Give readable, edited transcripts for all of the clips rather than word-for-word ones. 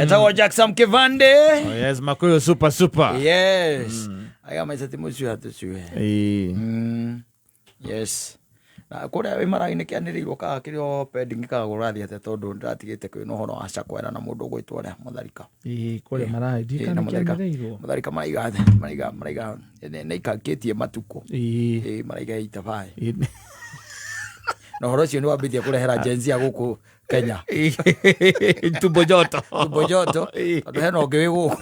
Etagwo Jackson Kivande. Oh, yes, Makuyu super super. Yes. Aya maica ti mũcuha tũcuhe. Ĩĩ. Yes. Na kũrĩa wĩ marainĩ kĩanĩrĩirwo ka kĩrĩ o pending ka kũrathiĩ atĩa tondũ ndĩratigĩte kwĩna ũhoro wa Chakwera na mũndũ ũgwĩtwo ũrĩa Mũtharika. Ĩĩ, kũrĩa maraĩ Ĩĩ, ndirikana na Mũtharika. kĩanĩrĩirwo. Mũtharika maraiga maraiga maraiga nĩ ikangĩtie matukũ. Ĩĩ. Ĩĩ, maraiga itabaĩ. Ĩĩ. Na ũhoro ũcio nĩ wambĩtie kũrehera Gen Z a gũkũ Kenya. Tumbo joto. Tumbo joto. Ĩĩ. Tondũ hena ũngĩ wĩ gũkũ.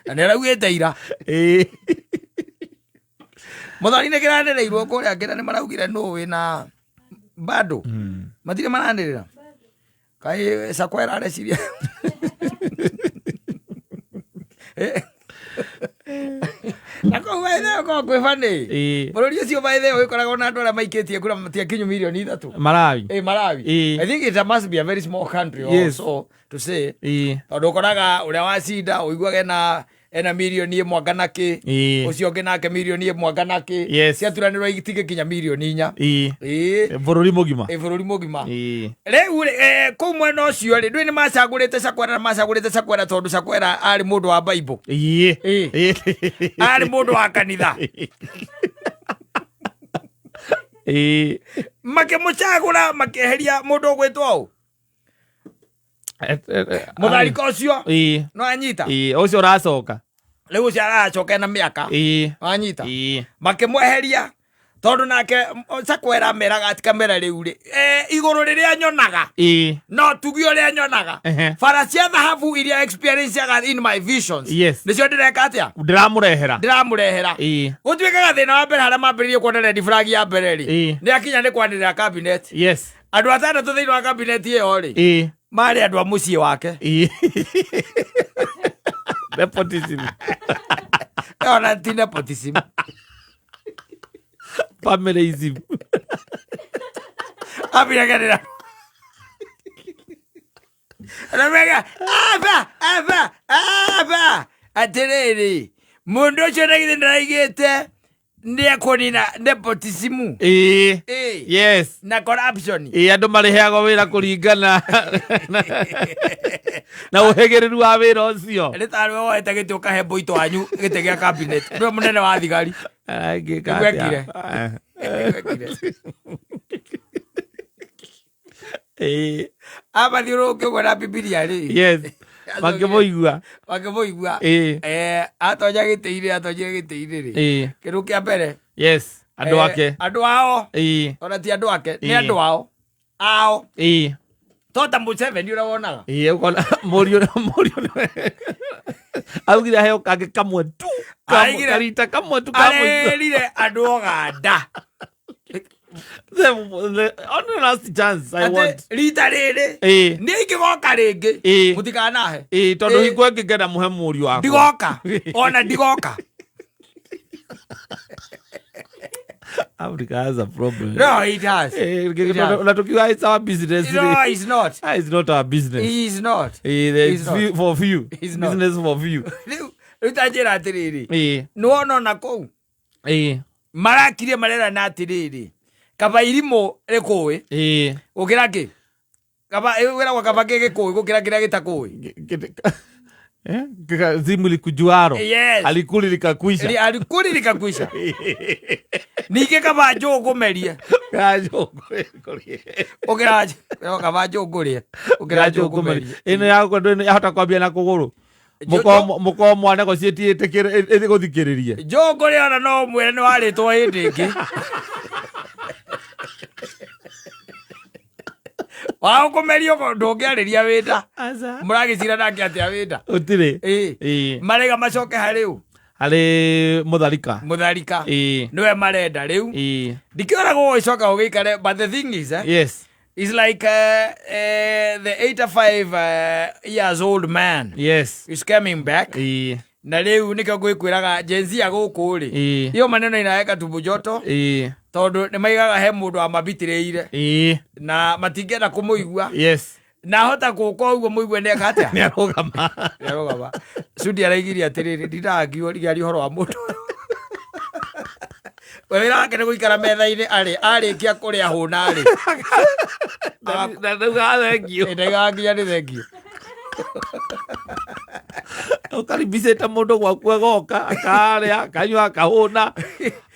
Na nĩ araugĩte ira. Ĩĩ. Mũthoni nĩ kĩranĩrĩirwo kũrĩa kĩra nĩ maraugire nũ wĩna bado. Matirĩ maranĩrĩra. Kaĩ Chakwera areciria. Na kũu by the way korwo kwĩ funny. Ĩĩ. Bũrũri ũcio by the way ũkoragwo na andũ arĩa maikĩtie kura matiakinyu mirioni 3. Malawi. Eh, Malawi. Ĩĩ. I think it must be a very small country Yes. also to say. Ĩĩ. Tondũ ũkoraga ũrĩa wacinda ũiguaga ena mirioni 1 kana kĩ. Ĩĩ. Ũcio ũngĩ nake mirioni 1 kana kĩ. Yes. Ciaturanĩrwo itingĩkinya mirioni 4. Ĩĩ. Ĩĩ. Bũrũri mũgima. Ĩ bũrũri mũgima. Ĩĩ. Rĩu rĩ, kũu mwena ũcio rĩ, ndũĩ nĩ macagũrĩte Chakwera na macagũrĩte Chakwera tondũ Chakwera arĩ mũndũ wa Bible. Ĩĩ. Ĩĩ. Ĩĩ. Arĩ mũndũ wa kanitha. Ĩĩ. Makĩmũcagũra makĩeheria mũndũ ũgwĩtwo ũ? Mũtharika ũcio. Ĩĩ. No anyita. Ĩĩ, ũcio ũracoka. Rĩu ũcio aracoka na mĩaka. Ĩĩ. Wanyita. Ĩĩ. Makĩmweheria tondũ nake Chakwera meraga ati kamera rĩu rĩ igũrũ rĩrĩa nyonaga Ĩĩ. no tuge ũrĩa nyonaga Ehe. bara cia thahabu iria experienceaga in my visions Yes. nĩcio ndĩreka atĩa Ndĩramũrehera. ndĩramũrehera Ĩĩ. gũtuĩkaga thĩna wa mbere harĩa mambĩrĩirie kuona red flag ya mbere rĩ Ĩĩ. nĩ akinya nĩ kwanĩrĩra cabinet Yes. Andũ atandatũ thĩinĩ wa cabinet ĩyo rĩ Ĩĩ. marĩ andũ a mũciĩ wake. Ĩĩ. Nepotism. Ona ti nepotism. Familyism. Ambiraganĩra. Ramega, aba, aba, aba. Atĩrĩrĩ, mũndũ ũcio na githĩ ndaraigĩte nĩ ekũnina nepotism. Ĩĩ. Ĩĩ. Yes. Na corruption. Ĩĩ, andũ marĩheagwo wĩra kũringana na ũhĩgĩrĩru wa wĩra ũcio. Nĩ tarĩ we woete gĩtĩ ũkahe mbũitũ wanyu gĩtĩ gĩa cabinet. Nĩwe mũnene wa thigari. Angĩka Nĩguo atĩa? ekire. Nĩguo ekire. Ĩĩ. Amathiũrũrũke ũguo na Bibilia rĩ. Yes. Makĩmũigua. Makĩmũigua. Ĩĩ. Atonya gĩtĩ-inĩ, atonyire gĩtĩ-inĩ rĩ. Ĩĩ. Kĩndũ kĩa mbere. Yes. Andũ ake. Andũ ao. Ĩĩ. Ona ti andũ ake, nĩ Ĩĩ. andũ ao. Ao. Ĩĩ. To ta Museveni ũrĩa wonaga. Ĩĩ, ũkona mũriũ nĩwe. Augire aheo kangĩ kamwe tu. Aigire- Karita kamwe tu ka mũico. Arerire andũ Oganda. The only last chance I Atĩ want. rita rĩrĩ Ĩĩ. nĩ ingĩgoka rĩngĩ Ĩĩ. mũtikanahe. Ĩĩ, tondũ Ĩĩ. hingo ĩngĩ ngenda mũhe mũriũ wakwa. Ndigoka. Ona ndigoka. Africa has a problem. No, it has. It has. Na tukiwa it's our business. No, it's not. Ah, it's not our business. It's not. Eh, It's it's not. few, for few. It's not. Business for few. Rĩu ta njĩra atĩrĩrĩ. Ĩĩ. Nĩwona ona kũu Ĩĩ. marakirie marerana atĩrĩrĩ kaba irimũ rĩkũĩ Ĩĩ. gũkĩra kĩ kaba wĩragwo kaba kĩ gĩkũĩ gũkĩra kĩrĩa gĩtakũĩ. Eh? Zimu likujuaro. Yes. Alikuli likakwisha. Alikuli likakwisha. Ningĩ kaba njũngũ merie. Ũkĩra kaba njũngũ rĩe. Ũkĩra njũngũ merie. Ĩno yakwa ndũ yahota kwambia na kũgũrũ. Mũkorwo mwanegotiate ĩgũthikĩrĩrie. Njũngũ rĩ ona no ũmwĩre nĩ warĩtwo hĩndĩ ĩngĩ. Waũkũmeria ũguo ndũngĩarĩria wĩnda. Mũragĩcira nake atĩa wĩnda? Ũtirĩ. Ĩĩ. Ĩĩ. Marega macoke harĩ ũ? Harĩ Mũtharika. Mũtharika. Ĩĩ. Nĩwe marenda rĩu. Ĩĩ. Ndikĩoragwo ũgĩcoka ũgĩikare but the thing is Yes. It's like the 85 years old man Yes. is coming back. Ĩĩ. Na rĩu nĩkĩo ngwĩkwĩraga Gen Z ya gũkũ rĩ. Ĩĩ. Iyo maneno inaweka tumbo joto Ĩĩ. tondũ nĩ maigaga he mũndũ wamabitirĩire Ĩĩ. na matingĩenda kũmũigua. Yes. Na hota gũka ũguo mũigue nĩ eka atĩa? Nĩ arũgama. Nĩ arũgama. Sudi araigirie atĩrĩrĩ, ndindaga ngiuga ũhoro wa mũndũ ũyũ. We wĩra wake nĩ gũikara metha-inĩ arĩ arĩkia kũrĩa hũna rĩ. Na ndauga thengio. Ndaigaga nginya nĩ thengio. Ũkaribicĩte mũndũ gwaku agoka akarĩa akanyua akahũna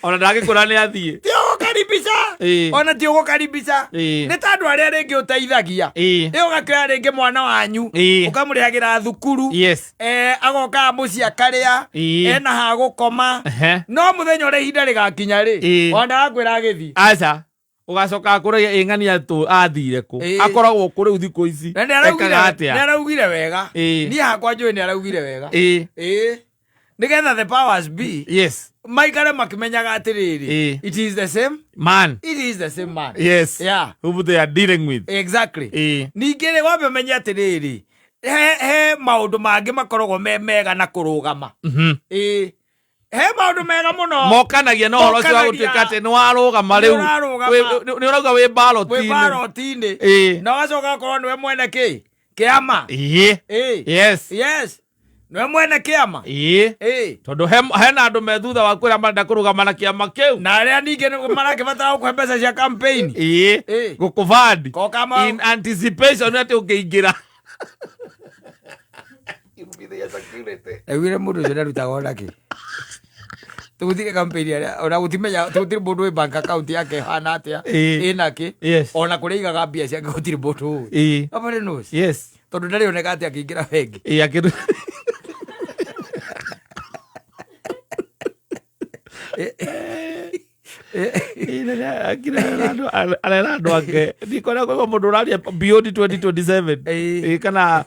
ona ndangĩkwĩra nĩ athiĩ. Ti ũgũkaribica. Ĩĩ. Ona ti ũgũkaribica. Ĩĩ. Nĩ ta andũ arĩa rĩngĩ ũteithagia. Ĩĩ. Ĩ ũgakĩoya rĩngĩ mwana wanyu. Ĩĩ. Ũkamũrĩhagĩra thukuru. Yes. Eh, agokaga mũciĩ akarĩa. Ĩĩ. Ena ha gũkoma. Ehe. No mũthenya ũrĩa ihinda rĩgakinya rĩ. Ĩĩ. Ona ndagakwĩra agĩthiĩ. Aca ũgacoka akũragia ĩ ng'ania tũ athire kũ Ĩĩ. akoragwo kũ rĩu thikũ ici Na nĩ araugire ekaga nĩ atĩa araugire wega. Ĩĩ. Niĩ hakwa njũĩ nĩ araugire wega. Ĩĩ. Ĩĩ. Nĩgetha the powers be Yes. maikare makimenyaga atĩrĩrĩ. Ĩĩ. It is the same. Man. It is the same man. Yes. Yeah. Who they are dealing with. Exactly. Ĩĩ. Ningĩ rĩ wambe ũmenye atĩrĩrĩ he maũndũ mangĩ makoragwo me mega na kũrũgama. Ĩĩ. He maũndũ mega mũno. Mokanagia na ũhoro ũcio wa Mokanagia. gũtuĩka atĩ nĩ warũgama Nĩ rĩu. ũrarũgama. Nĩ ũrauga wĩ Wĩ ballot-inĩ. ballot-inĩ. Ĩĩ. Na ũgacoka ũgakorwo nĩwe mwene kĩ? Kĩama. Ĩĩ. Ĩĩ. Yes. Yes. Nĩwe mwene kĩama. Ĩĩ. Ĩĩ. Tondũ hena andũ me thutha waku arĩa marenda kũrũgama na kĩama kĩu. Na arĩa ningĩ marakĩbatara gũkũhe mbeca cia campaign. Ĩĩ. Ĩĩ. Gũkũbandi. Koka In anticipation atĩ ũngĩingĩra. Aiguire mũndũ ũcio ndarutaga ona kĩ. Tũgũthire campaign arĩa ona gũtimenya tũgũtirĩ mũndũ wĩ bank account yake ĩhana atĩa Ĩĩ. ĩna kĩ. Yes. Ona kũrĩa aigaga mbia ciake gũtirĩ mũndũ ũĩ. Ĩĩ. Nobody knows. Yes. Tondũ ndarĩ oneka atĩ akĩingĩra bengi. Ĩĩ akĩru. Arera andũ ake ndikwenda kũigua mũndũ ũraria beyond 2027. Ĩĩ. Ĩĩ, kana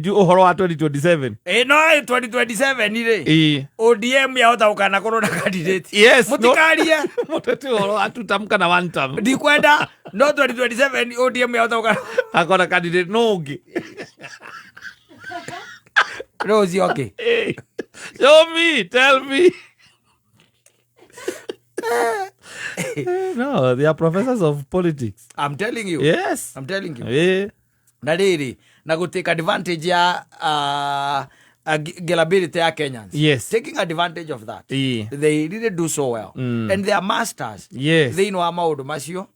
ũhoro wa 2027. Ĩĩ no 2027 rĩ. Ĩĩ. ODM yahota gũkanakorwo na candidate. Yes, no- Mũtikarie. Mũteti ũhoro wa two term kana one term. Ndikwenda no 2027 ODM yahota gũkana Akona candidate no ũngĩ. No ũcio ũngĩ. Hey, show me, tell me. No, they are professors of politics. I'm telling you. Yes. I'm telling you. Eh. Na rĩrĩ na gũ take advantage ya gullibility ya Kenyans. Yes. Taking advantage of that. Ĩĩ. They really do so well. And they are masters. Yes. Thĩinĩ wa maũndũ macio.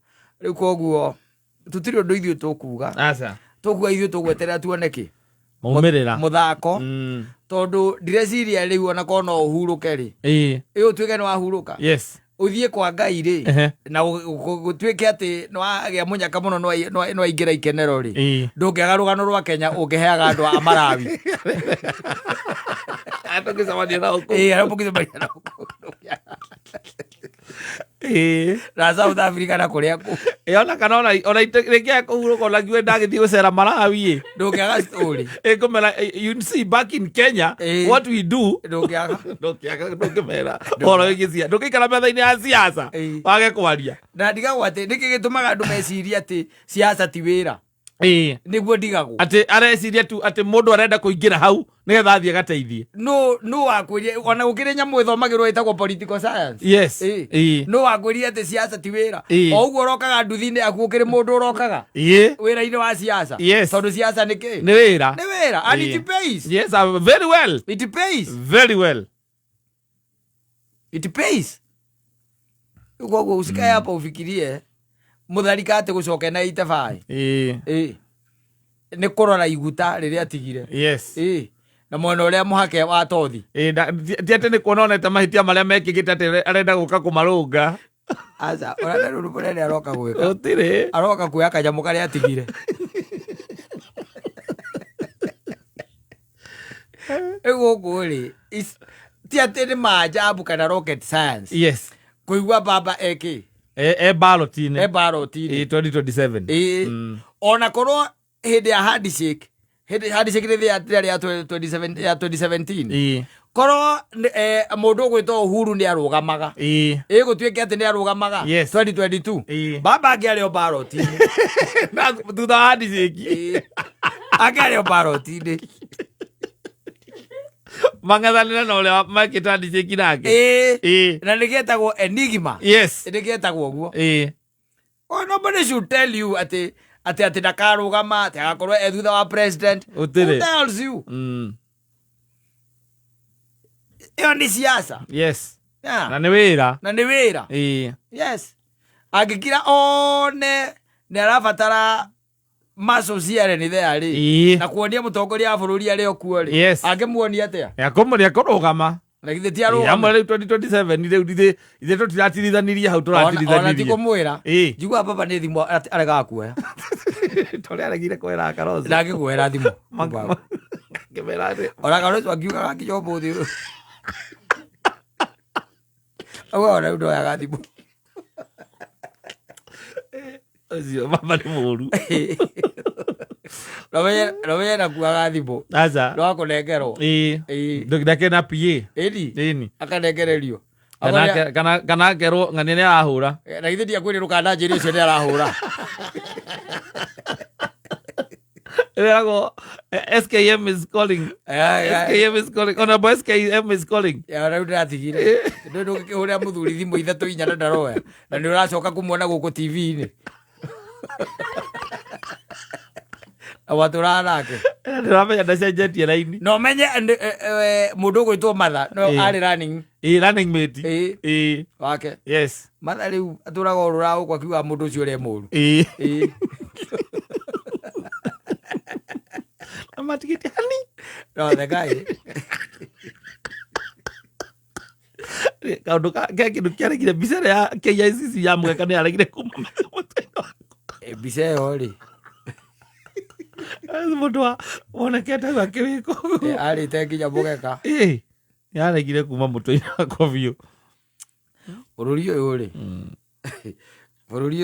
Rĩu koguo tũtirĩ ũndũ ithuĩ tũkuga. Aca. Tũkuga ithuĩ tũgweterera tuone kĩ? Maumĩrĩra. Mũthako. Tondũ ndireciria rĩu ona korwo no ũhurũke rĩ. Ĩĩ. Ĩ ũtuĩke nĩ wahurũka. Yes. Ũthiĩ kwa Ngai rĩ. Ehe. Na gũtuĩke atĩ nĩ wagĩa mũnyaka mũno nĩ waingĩra ikenero rĩ. Ĩĩ. Ndũngĩaga rũgano rwa Kenya ũngĩheaga andũ a Malawi. Tũngĩcemania nao kũu. Ĩĩ, arĩa mũngĩcemania nao kũu. Ĩĩ. Na South Africa na kũrĩa kũ. Ĩĩ, ona kana ona rĩngĩ kũhurũka ona ngiuge ndagĩthiĩ gũcera Malawi ĩ. Ndũngĩaga story. Ĩngũmera you see back in Kenya Ĩĩ. what we do Ndũngĩaga. ndũngĩaga ndũngĩmera ũhoro wĩgiĩ siasa ndũngĩikara metha-inĩ ya siasa Ĩĩ. wage kwaria. Na ndigagwo atĩ nĩkĩ gĩtũmaga andũ mecirie atĩ siasa ti wĩra. Ĩĩ. Nĩguo ndigagwo. Atĩ areciria tu atĩ mũndũ arenda kũingĩra hau nĩgetha athiĩ agateithie. No wakwĩrie ona gũkĩrĩ nyamũ ĩthomagĩrwo ĩtagwo political science. Yes. Ĩĩ. Ĩĩ. No wakwĩrie atĩ siasa ti wĩra. Ĩĩ. O ũguo ũrokaga nduthi-inĩ yaku gũkĩrĩ mũndũ ũrokaga. Ĩĩ. Wĩra-inĩ wa siasa. Yes. Tondũ siasa nĩ kĩ? Nĩ wĩra. Nĩ wĩra. And Ĩĩ. it pays. Yes, very well. It pays. Very well. It pays. Koguo usikae hapo ufikirie mũtharika atĩ gũcoka na 85. Ĩĩ. Ĩĩ. Nĩ kũrora iguta rĩrĩa atigire. Yes. Ĩĩ. Na mwena ũrĩa mũhake wa tothi. Ĩĩ, ti atĩ nĩ kuona onete mahĩtia marĩa mekĩkĩte atĩ arenda gũka kũmarũnga. Aca, ũrenda rũrũ mũnene aroka gwĩka. Gũtirĩ. Aroka kuoya kanyamũ karĩa atigire. Rĩu gũkũ rĩ, ti atĩ nĩ maajabu kana rocket science. Yes. Kũigua baba eki E ballot-inĩ. e ballot-inĩ. Ĩĩ, 2027. Ĩĩ. Ona korwo hĩndĩ ya handshake, hĩndĩ handshake nĩ rĩarĩ ya 27 ya 2017. Ĩĩ. Korwo mũndũ ũgwĩtwo Uhuru nĩ arũgamaga. Ĩĩ. Ĩ gũtuĩke atĩ nĩ arũgamaga Yes. 2022. Ĩĩ. Baba angĩarĩ o ballot-inĩ. Na thutha wa handshake. Ĩĩ. Angĩarĩ o ballot-inĩ. Mang'ethanĩre na ũrĩa mekĩte handshake nake. Ĩĩ. Ĩĩ. Na nĩgĩetagwo enigma. Yes. Nĩgĩetagwo ũguo. Ĩĩ. Oh, nobody should tell you atĩ atĩ atĩ ndakarũgama atĩ agakorwo e thutha wa president. Gũtirĩ. Who tells you? Ĩyo nĩ siasa. Yes. Yeah. Na nĩ wĩra. Na nĩ wĩra. Ĩĩ. Yes, angĩkira one nĩ arabatara muscles ciare nĩ there rĩ na kuonia mũtongoria wa bũrũri arĩ o kuo rĩ, angĩmuonia atĩa? Nĩakũrũgama. Na githĩ ti Ĩĩ, amwe arũgame? rĩu 2027 rĩu ithuĩ tũtiratirithanĩria hau Ona ti tũratirithanĩria. kũmwĩra. Njiguaga baba nĩ thimũ aregaga kuoya. Torĩa aregire kwĩra Kalonzo. Ndangĩkuoera thimũ. Akĩmera atĩ Ona Kalonzo akiugaga nginya ũmũthĩ ũyũ. Augaga ona rĩu ndoyaga thimũ. Ũcio baba nĩ mũru. Nomenye ndakuaga thimũ. Aca. No akũnengerwo. Ĩĩ. Ndakĩrĩ na PA. Ĩni. Ĩni. Akanengererio. Kana akerwo ng'ania nĩ arahũra. Na githĩ ndiakwĩrire ndũkananjĩre ũcio nĩ arahũra. Ĩragwo SKM is calling. SKM is calling. Honorable SKM is calling. Ya rĩu ndĩratigire. Ndũ ndũngĩkĩhũrĩra mũthuri thimũ ithatũ inya na ndaroya. Na nĩ ũracoka kũmuona gũkũ TV-inĩ. Na watũraga nake. Ndĩramenya ndacenjetie raini. Na ũmenye mũndũ ũgwĩtwo Matha no arĩ running Ĩĩ, running mate. Ĩĩ. Ĩĩ. Wake. Yes. Matha rĩu atũraga orũraga gũkũ akiugaga mũndũ ũcio ũrĩa mũru. Ĩĩ. Ĩĩ. Na matigĩte hani. No the guy. Kaũndũ ke kĩndũ kĩaregire mbica ĩrĩa ya KICC ya mũgeka nĩ yaregire kuma mũtwe-inĩ wakwa. Mbica ĩyo rĩ. Mũndũ wa wonekete hau akĩwĩka ũguo. Arĩte nginya mũgeka. Ĩĩ. Yaregire kuma mũtwe-inĩ wakwa biũ. Bũrũri ũyũ rĩ. Bũrũri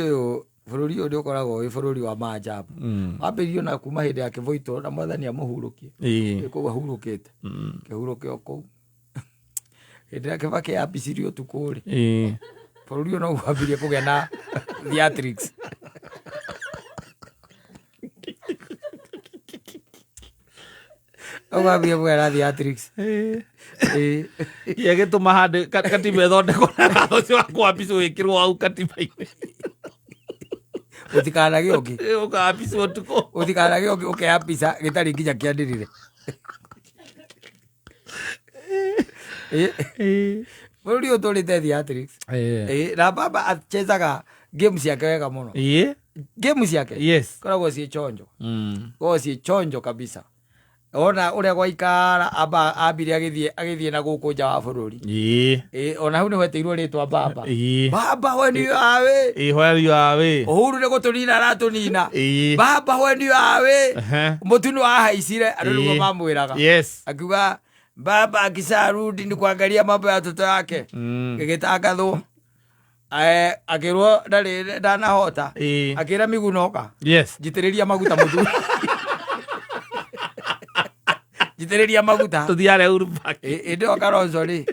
ũyũ nĩ ũkoragwo wĩ bũrũri wa maajabu. Wambĩrĩirio na kuma hĩndĩ ya Kĩboito na mwathani amũhurũkie. Kũu ahurũkĩte. Kĩhurũke o kũu. Hĩndĩ ĩrĩa Kĩbakĩ ambicirio ũtukũ rĩ. Bũrũri ũyũ noguo wambirie kũgĩa na theatrics. Noguo wambirie kũgĩa na theatrics. Ĩĩ. Kĩrĩa gĩtũma handĩ katiba ĩthondekwo na watho ũcio wa kwambicwo wĩkĩrwo hau katiba-inĩ. Gũtikanagĩe ũngĩ. Ũkambicwo ũtukũ. Gũtikanagĩe ũngĩ ũkeya mbica gĩtarĩ nginya kĩanĩrĩre. Ĩĩ. Bũrũri ũyũ ũtũrĩte theatrics. Ĩĩ, na baba achezaga game ciake wega mũno. Ĩĩ. Game ciake Yes. koragwo ciĩ chonjo. Koragwo ciĩ chonjo kabisa. Ona ũrĩa gwaikara amba ambire agĩthiĩ na gũkũ nja wa bũrũri. Ĩĩ. Ĩĩ, ona hau nĩho etĩirwo rĩtwa baba. Ĩĩ. Baba when you are away. Ĩĩ, where you are away. Uhuru nĩ gũtũnina aratũnina. Ĩĩ. Baba when you are away. Ehe. Mũtu nĩ wahaicire andũ nĩguo Ĩĩ. mamwĩraga. Yes. Akiuga baba akisharudi ni kuangalia mambo ya watoto yake. Gĩgĩtangathwo. Akĩrwo ndarĩ ndanahota. Ĩĩ. Akĩra Miguna oka. Yes. Njitĩrĩria maguta mũthuri. Njitĩrĩria maguta. Tũthiĩ harĩa Uhuru Park. Hĩndĩ ĩyo Kalonzo rĩ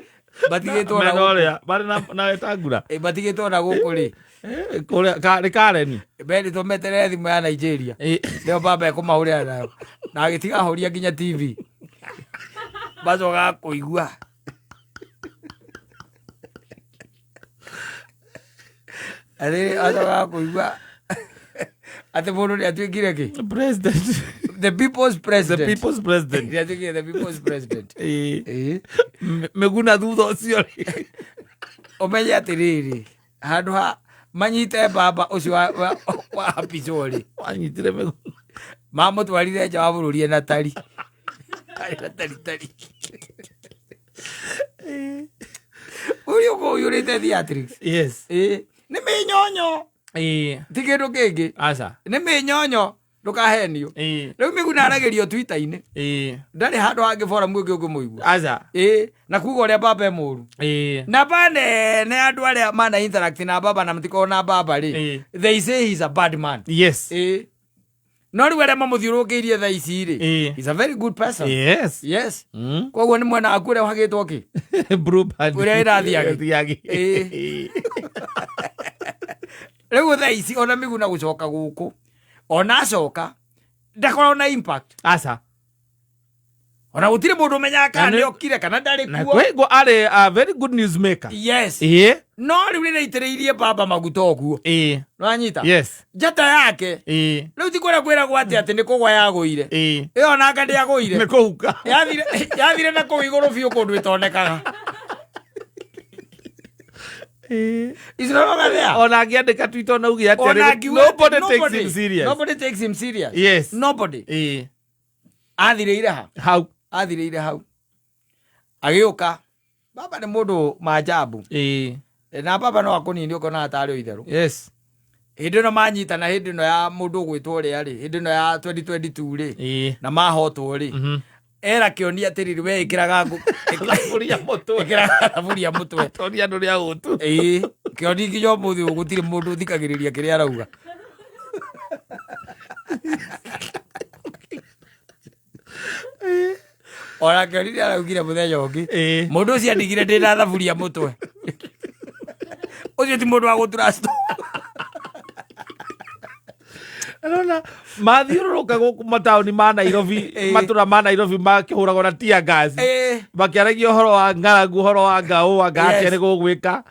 matigĩtwo na Mena gũkũ. ũrĩa marĩ na Wetangula. Matigĩtwo na gũkũ rĩ. Kũrĩa nĩ Karen. Merĩtwo meterere thimũ ya Nigeria. Nĩyo baba ekũmahũrĩra nayo. Na agĩtiga ahũria nginya TV. Macokaga kũigua. Atĩ macokaga kũigua atĩ mũndũ nĩ atuĩkire kĩ? President. The people's The president. people's president. Nĩ atuĩkire the people's president. Ĩĩ. Ĩĩ. Mĩguna thutha ũcio rĩ. Ũmenye atĩrĩrĩ, handũ ha manyite baba ũcio wa apicwo rĩ. Wanyitire Mĩguna. Mamũtwarire nja wa bũrũri ena tari. Arĩ na tari tari. Ũrĩa ũkoragwo ũiyũrĩte theatrics. Yes. Ĩĩ. Nĩ mĩnyonyo. Ĩĩ. Ti kĩndũ kĩngĩ. Aca. Nĩ mĩnyonyo. Ndũkahenio. Ĩĩ. Rĩu Mĩguna aragĩrio Twitter-inĩ. Ĩĩ. Ndarĩ handũ hangĩ forum ĩngĩ ũngĩmũigua. Aca. Ĩĩ. Na kuga ũrĩa baba e mũru. Ĩĩ. Namba nene andũ arĩa mana interact na baba na matikoragwo na baba rĩ. Ĩĩ. They say he's a bad man. Yes. Ĩĩ. No rĩu arĩa mamũthiũrũrũkĩirie thaa ici rĩ. Ĩĩ. He's a very good person. Yes. Yes. Koguo nĩ mwena waku ũrĩa ũhagĩtwo kĩ? Blue band. Ũrĩa ĩrathiagi. Ĩrathiagi. Ĩĩ. Rĩu thaa ici ona Mĩguna gũcoka gũkũ ona acoka ndakoragwo na impact. Aca. Ona gũtirĩ mũndũ ũmenyaga kana Na nĩ- nĩ okire kana ndarĩ Na kuo. kwĩgwo arĩ a very good news maker. Yes. Ĩĩ. No rĩu rĩrĩa aitĩrĩirie baba maguta ũguo. Ĩĩ. Nĩwanyita? Yes. Njata yake. Ĩĩ. Rĩu ti kũrĩa kwĩragwo atĩ nĩ kũgwa yagũire. Ĩĩ. Ĩyo nanga ndĩagũire. Nĩ kũhuka. Yathire na kũu igũrũ biũ kũndũ ĩtonekaga. Is no longer there. Ona angĩandĩka tweet ona uge atĩa, Ona angiuga atĩ nobody takes him serious. Nobody takes him serious. Yes. Nobody. Athirĩire ha? Hau. Athirĩire hau. Agĩũka. Baba nĩ mũndũ maajabu. Na baba no akũnini ũkona tarĩ o itherũ. Hĩndĩ ĩno manyitana, hĩndĩ ĩno ya mũndũ ũgwĩtwo ũrĩa rĩ, hĩndĩ ĩno ya 2022 rĩ, na mahotwo rĩ, era kĩoni atĩrĩrĩ, we ĩkĩraga Thaburia mũtwe. Ĩkĩraga thaburia mũtwe. Toria andũ rĩa ũtu. Ĩĩ, kĩoni nginya ũmũthĩ ũyũ gũtirĩ mũndũ ũthikagĩrĩria kĩrĩa arauga. Ona kĩoni nĩ araugire mũthenya ũngĩ, mũndũ ũcio andigire ndĩ na thaburia mũtwe, ũcio ti mũndũ wa gũtrust. Arona mathiũrũrũka gũkũ mataũni ma Nairobi, matũra ma Nairobi makĩhũragwo na tear gas, makĩaragia ũhoro wa ng'aragu, ũhoro wa ngaũ, anga atĩa nĩ gũgwĩka.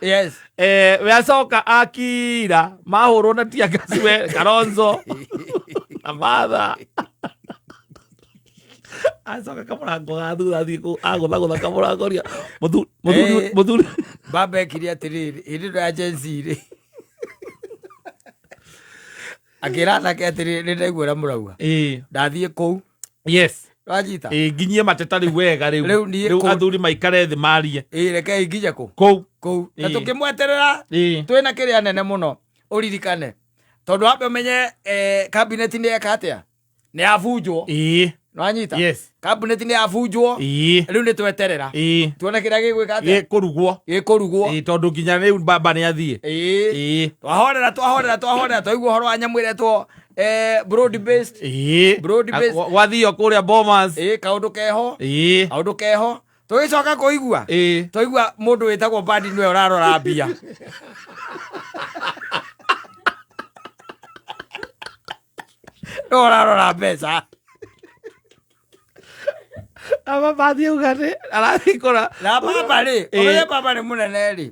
We acoka akira mahũrwo na tear gas, we Kalonzo na Martha, acoka kamũrango ga thutha, athiĩ agũthagũtha kamũrango ria mũthuri, mũthuri. Baba ekire atĩrĩrĩ, hĩndĩ ĩno ya Gen Z rĩ, akĩra anake atĩrĩrĩ, nĩ ndaigua ũrĩa mũrauga, ndathiĩ kũu. Wanyita? Ĩĩ, nginyie mateta rĩu wega rĩu. Rĩu niĩ Rĩu athuri maikare thĩ marie. Ĩĩ, rekei nginye kũ? Kũu. Kũu na tũkĩmweterera twĩna kĩrĩa nene mũno ũririkane, tondũ wambe ũmenye cabinet nĩ eka atĩa, nĩ yabunjwo. Nĩwanyita? Yes. Cabinet nĩ yabunjwo. Rĩu nĩ tweterera tuone kĩrĩa gĩgwĩka atĩa. Gĩkũrugwo. Gĩkũrugwo. Ĩĩ, tondũ nginya rĩu baba nĩ athiĩ. Twahorera, twahorera, twahorera, twaigua ũhoro wa nyamũ ĩretwo broad based. Broad based. Gwathio kũrĩa Bomas. Ĩĩ, kaũndũ keho. Kaũndũ keho tũgĩcoka kũigua, twaigua mũndũ wĩtagwo Badi nĩwe ũrarora mbia. Nĩwe ũrarora mbeca. Aba bathiĩ uga nĩ arathiĩ kũra. Na baba rĩ, ũmenye baba nĩ mũnene rĩ.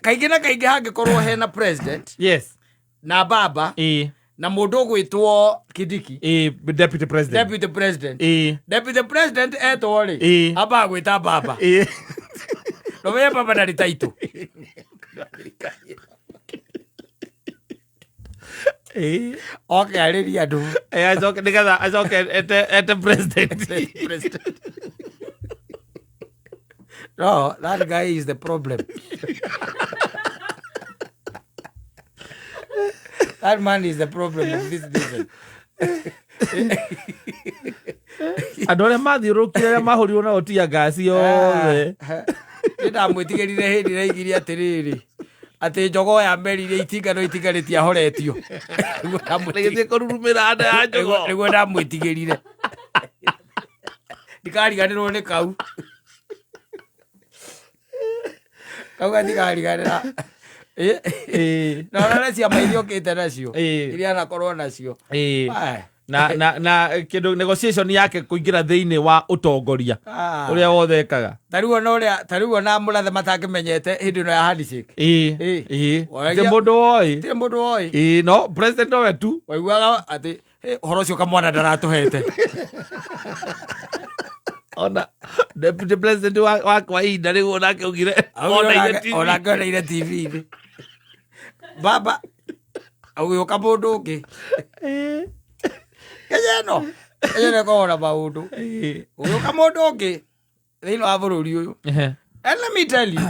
Kaingĩ na kaingĩ hangĩkorwo hena president na baba na mũndũ ũgwĩtwo Kindiki, Deputy president. Deputy president. Deputy president etwo rĩ, ambaga gwĩta baba. Na ũmenye baba ndarĩ taitũ. Oke arĩrie andũ. Acoke nĩgetha acoke ete president. President. No, that guy is the problem. That man is the problem of this nation. Andũ arĩa mathiũrũrũkire, arĩa mahũrirwo nao tear gas yothe. Nĩ ndamwĩtigĩrire hĩndĩ ĩrĩa aigire atĩrĩrĩ, atĩ njogoo ya meririe itinga no itinga rĩtiahoretio. Nĩguo Rĩgĩthiĩ kũrurumĩra nda ya njogoo. Nĩguo ndamwĩtigĩrire. Ndikariganĩrwo nĩ kau. Kau gatikariganĩra. Na ũrore ciama iria ũkĩte nacio, iria anakorwo nacio. Ai. Na kĩndũ negotiation yake kũingĩra thĩinĩ wa ũtongoria ũrĩa wothe ekaga. Ta rĩu ona ũrĩa, ta rĩu ona mũrathe matangĩmenyete hĩndĩ ĩno ya handshake. Ti mũndũ woĩ. Tirĩ mũndũ woĩ. Ĩĩ, no president nowe tu. Waiguaga atĩ, "Hĩ, ũhoro ũcio kamwana ndaratũhete." Ona deputy president wa ihinda rĩu onake augire oneire TV. Onake oneire TV-inĩ. Baba agĩũka mũndũ ũngĩ. Kenya ĩno, Kenya ĩno ĩkoragwo na maũndũ. Gũgĩũka mũndũ ũngĩ thĩinĩ wa bũrũri ũyũ. And let me tell you,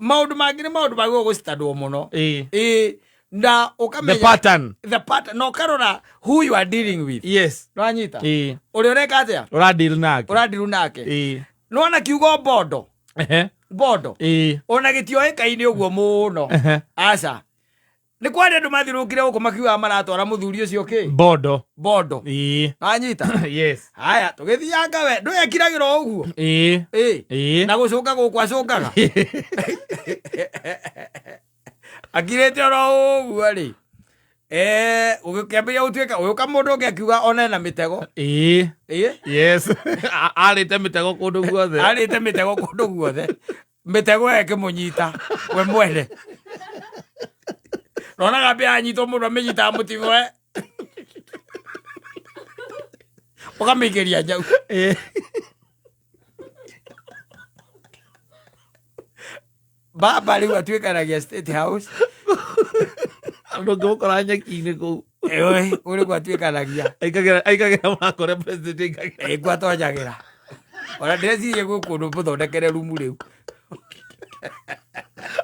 maũndũ mangĩ nĩ maũndũ magĩrĩirwo gũcitandwo mũno. Ĩĩ, na The ũkamenya pattern. The pattern, na ũkarora who you are dealing with. Nĩwanyita? Ũrĩa ũreka atĩa? Ũradeal nake. Ũradeal nake. Nĩwona kiugo mbondo? Mbondo. Ona gĩtioĩkaine ũguo mũno. Aca. Nĩ kwarĩ andũ mathiũrũrũkire gũkũ makiugaga maratwara mũthuri ũcio kĩ? Mbondo. Mbondo. Wanyita? Yes. Haya, tũgĩthianga we, ndũyekiragĩra o ũguo. Na gũcũnga gũkũ acũngaga. Akirĩte oro ũguo rĩ. Ũgĩkĩambĩrĩria gũtuĩka, ũgĩũka mũndũ ũngĩ akiuga ona ena mĩtego. Yes. Arĩte mĩtego kũndũ guothe. Arĩte mĩtego kũndũ guothe. Mĩtego ĩyo ĩkĩmũnyita we mwene. Nonaga mbĩa yanyitwo mũndũ amĩnyitaga mũting'oe. Ũkamĩikĩria njau. Baba rĩu atuĩkanagia State House. Ndũngĩmũkora nyeki-inĩ kũu. Ĩĩ, kũu nĩkuo atuĩkanagia. Aikagĩra mũrango ũrĩa president aikagĩra. Ĩĩ, kuo atonyagĩra. Ona ndĩreciria gwĩ kũndũ mũthondekere rumu rĩu.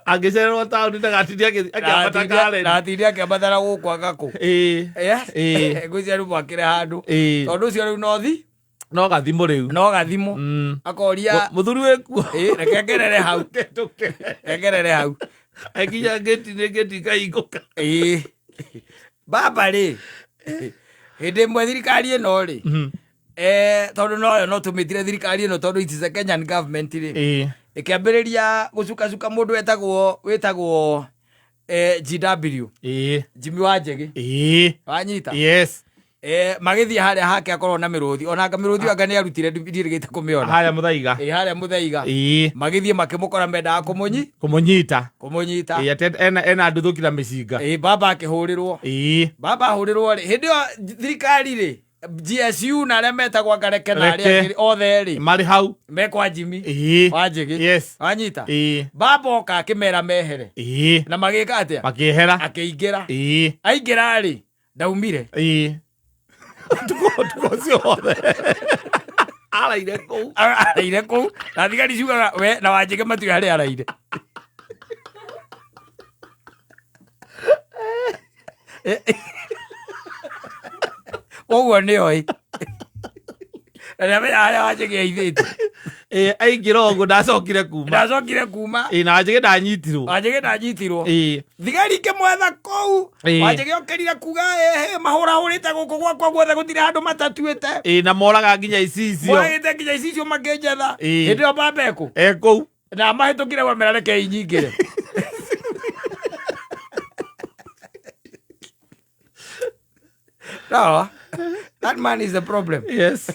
Angĩcererwo taũni ndagatinde akĩambata Karen. Ndatinde akĩambatara gũkũ anga kũ. Ĩĩ. Yes. Ĩĩ. Ngwĩciria rĩu mwakĩre handũ. Ĩĩ. Tondũ ũcio rĩu no thi No gathimũ rĩu. no gathimũ. Akoria Mũthuri wĩkuo. Ĩĩ, reke ngerere hau. Ndũke. Reke ngerere hau. Akinya ngĩti-inĩ ngĩti ikahingũka. Ĩĩ. Baba rĩ, hĩndĩ ĩmwe thirikari ĩno rĩ, tondũ noyo no tũmĩtire thirikari ĩno tondũ it is a Kenyan government rĩ, ĩkĩambĩrĩria gũcukacuka mũndũ wĩtagwo GW, Jimmy Wanjigi. Wanyita? Yes. Magĩthiĩ harĩa hake akorwo na mĩrũthi, ona anga mĩrũthi anga nĩ arutire ndirĩgĩte kũmĩona. Harĩa Mũthaiga. Ĩĩ, harĩa Mũthaiga. Magĩthiĩ makĩmũkora mendaga Kũmũnyita. Kũmũnyita. Ĩĩ, atĩ ena nduthũki na mĩcinga. Ĩĩ, baba akĩhũrĩrwo. Baba ahũrĩrwo rĩ, hĩndĩ ĩyo thirikari rĩ, GSU na arĩa metagwo Ngareke na arĩa Reke. angĩ othe rĩ, Marĩ hau. Me kwa Jimmy Wanjigi. Wanyita? Baba oka akĩmera mehere. Na magĩka atĩa? Makĩehera. Akĩingĩra. Aingĩra rĩ, ndaumire. Ũtukũ ũcio wothe araire kũu. Araire kũu na thigari ciugaga we na Wanjigi matiũĩ harĩa araire. Koguo nĩoĩ na nĩamenya harĩa Wanjigi aithĩte. Ĩĩ, aingĩra ũguo ndacokire kuma. Ndacokire kuma. Ĩĩ, na Wanjigi ndanyitirwo. Wanjigi ndanyitirwo. Thigari ikĩmwetha kũu. Wanjigi okĩrire kuga ĩhĩ mahũrahũrĩte gũkũ gwakwa guothe gũtirĩ handũ matatuĩte. Ĩĩ, na moraga nginya icicio. Moragĩte nginya icicio makĩnjetha. Hĩndĩ ĩyo baba ekũ? E kũu. Na mahĩtũkire gwamera reke inyingĩre. No, that man is the problem. Yes.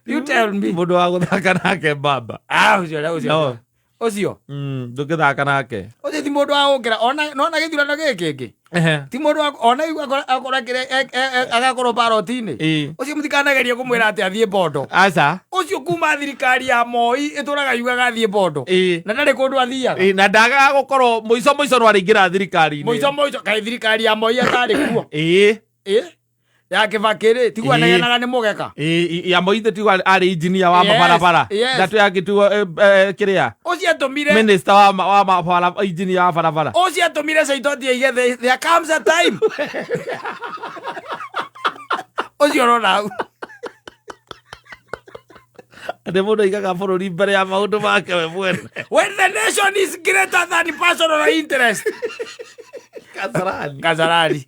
You tell me. Mũndũ wa gũthaka nake baba. Ah, ũcio ũcio. No. Ũcio. Ndũngĩthaka nake. Ũcio ti mũndũ wa gũkĩra ona nona gĩthurano gĩkĩ kĩngĩ. Ti mũndũ wa ona igu akorwo agakorwo baroti-inĩ. Ũcio mũtikanagerie kũmwĩra atĩ athiĩ Bondo. Aca. Ũcio kuma thirikari ya Moi ĩtũraga yugaga athiĩ Bondo. Na ndarĩ kũndũ athiaga. Na ndagaga gũkorwo mũico mũico no arĩingĩra thirikari-inĩ. Mũico mũico kaĩ thirikari ya Moi atarĩ kuo. Ya Kibaki rĩ, tiguo anegenaga nĩ mũgeka. Ya Moi tiguo arĩ engineer wa mabarabara. Ndatũ yake tiguo kĩrĩa. Ũcio atũmire minister wa mabarabara, engineer wa barabara. Ũcio atũmire Saitoti aige there comes a time. Ũcio ũrona hau. Nĩ mũndũ aigaga bũrũri mbere ya maũndũ make we mwene. When the nation is greater than personal interest. Kasarani. Kasarani.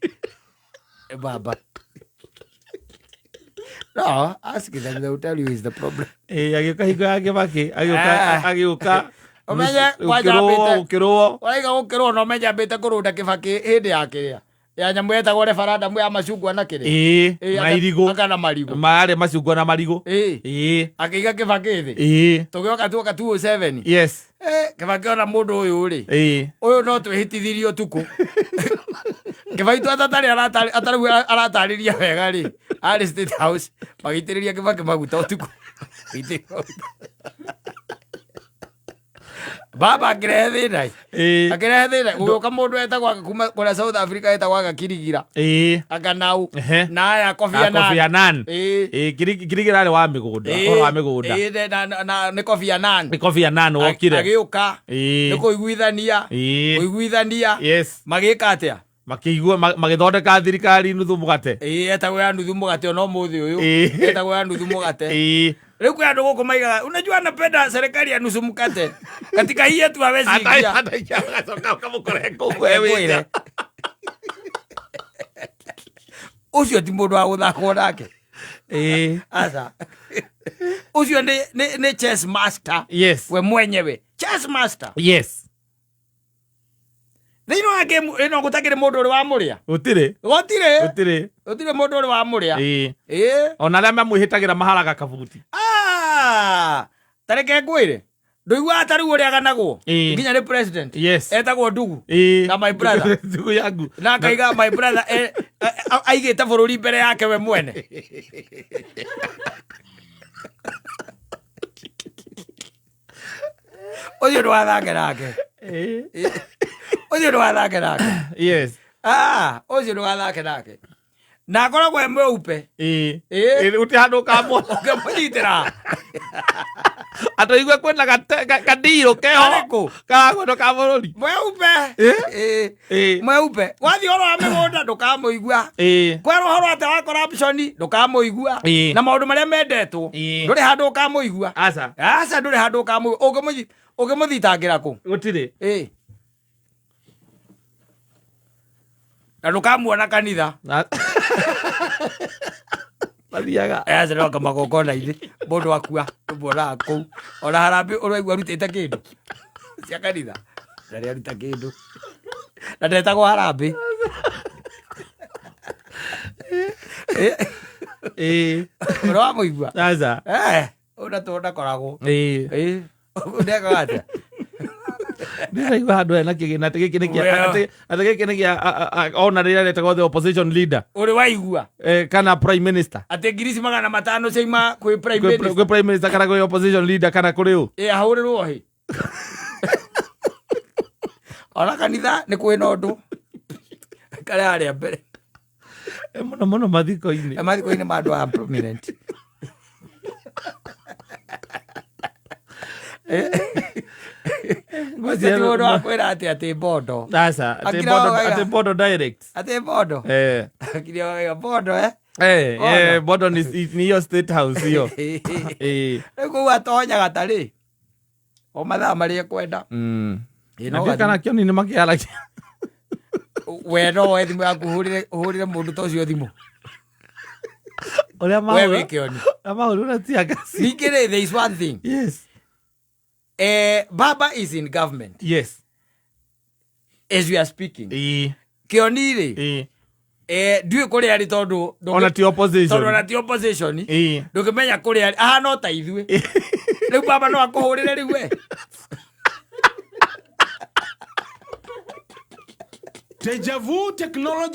Baba. No, ask them, they will tell you is the problem. Agĩũka hingo ya Kibaki, agĩũka. Ũmenye kwanja ambĩte. Gũkĩrũo. Ũraiga gũkĩrũo na ũmenye ambĩte kũrũnda Kibaki hĩndĩ ya kĩrĩa. Ya nyamũ yetagwo referendum ya macungwa na kĩrĩa. Na irigũ. Aka na marigũ. Marĩ macungwa na marigũ. Akĩiga Kibaki thĩ. Tũgĩoka tuoka 207. Kibaki ona mũndũ ũyũ rĩ. Ũyũ no twĩhĩtithirie ũtukũ. Kibaki tu atarĩ atarĩ aratarĩria wega rĩ. Arĩ State House magĩitĩrĩria Kibaki maguta ũtukũ. Baba akĩrehe thĩna. Akĩrehe thĩna. Gũgĩũka mũndũ etagwo kuma kũrĩa South Africa etagwo Agakirigira. Akanau. Na aya Kofi Annan. Kofi Annan. Kirigira arĩ wa mĩgũnda. Ũhoro wa mĩgũnda. Na nĩ Kofi Annan. Nĩ Kofi Annan wokire. Agĩũka. Nĩ kũiguithania. Kũiguithania. Magĩka atĩa? Makĩigua magĩthondeka thirikari nuthu mũgate. Etagwo ya nuthu mũgate ona ũmũthĩ ũyũ. Etagwo ya nuthu mũgate. Rĩu kwĩ andũ gũkũ maigaga, unajua anapenda serikali ya nusu mkate. Katika hii yetu hawezi ingia. Ataingia agacoka ũkamũkora kũu we wĩra. Ũcio ti mũndũ wa gũthakwo nake. Aca. Ũcio nĩ chess master. We mwenyewe. Chess master. Thĩinĩ wa game ĩno gũtakĩrĩ mũndũ ũrĩ wamũrĩa. Gũtirĩ. Gũtirĩ. Gũtirĩ. Gũtirĩ mũndũ ũrĩ wamũrĩa. Ona arĩa mamwĩhĩtagĩra maharaga kabuti. Ta reke ngwĩre. Ndũiguaga ta rĩu ũrĩa aganagwo. Nginya nĩ president. Etagwo Ndugu. Na my brother. Ndugu yangu. Na akaiga my brother aigĩte bũrũri mbere yake we mwene. Ũcio ndũgathake nake. Ũcio ndũgathake nake. Yes. Ah, ũcio ndũgathake nake. Na akoragwo e mweupe. Ĩĩ. Ĩĩ. Ĩĩ, gũtirĩ handũ ũkamwona. Ũngĩmũnyitĩra. Atĩ ũigue kwĩna kandirũ keho Karĩkũ? karagwetwo ka bũrũri. Mweupe. Ĩĩ. Ĩĩ. Ĩĩ. Mweupe. Wathiĩ ũhoro wa mĩgũnda ndũkamũigua. Ĩĩ. Kwerwo ũhoro atĩ wa corruption ndũkamũigua. Ĩĩ. Na maũndũ marĩa mendetwo. Ĩĩ. Ndũrĩ handũ ũkamũigua. Aca. Aca ndũrĩ handũ ũkamũigua. Ũngĩmũthitangĩra kũ? Gũtirĩ. Ĩĩ. Na ndũkamuona kanitha. Mathiaga. Aca no magongona-inĩ mũndũ akua tũmuonaga kũu. Ona harambĩ ũraigua arutĩte kĩndũ cia kanitha. Ndarĩ aruta kĩndũ. Na ndetagwo harambĩ. Ĩĩ. Ũrĩa wamũigua? Aca. Eh, ũna tũ ndakoragwo. Ĩĩ. Ĩĩ. Ndekaga atĩa? Ndĩraigua handũ hena kĩgĩna atĩ gĩkĩ nĩ kĩa Well. atĩ gĩkĩ nĩ kĩa ona rĩrĩa rĩtagwo the opposition leader Ũrĩ waigua kana prime minister. atĩ ngiri ici 500 ciaima kwĩ prime Kwĩ minister. kwĩ prime minister kana kwĩ opposition leader kana kũrĩ ũ. Ĩ ahũrĩrwo hĩ. Ona kanitha nĩ kwĩna ũndũ. Karĩa harĩa mbere. Mũno mũno mathiko-inĩ. Mathiko-inĩ ma andũ a prominent. Ũcio ti mũndũ wa kwĩra atĩ atĩ mbondo. Aca, atĩ Akira mbondo wega. atĩ mbondo direct. Atĩ mbondo. Eh. Akiria wega mbondo eh. Eh, Mbondo. mbondo nĩ nĩ hiyo state house hiyo. Rĩu kũu atonyaga tarĩ o mathaa marĩa ekwenda. Ĩ, Na no ndiũĩ kana kĩoni nĩ makĩaragia. We no woe thimũ yaku ũhũrĩre mũndũ ta ũcio thimũ. Ũrĩa We mahũra. wĩ kĩoni. Ũrĩa mahũra na tear gas. Ningĩ rĩ, there is one thing. Yes. Baba is in government Yes. as we are speaking. Ĩĩ. Kĩoni rĩ, Ĩĩ. ndiũĩ kũrĩa arĩ tondũ Ona ti opposition. tondũ ona ti opposition. Ĩĩ. Ndũngĩmenya kũrĩa arĩ. Ahana o ta ithuĩ. Rĩu baba no akũhũrĩre rĩu we. Deja vu technology.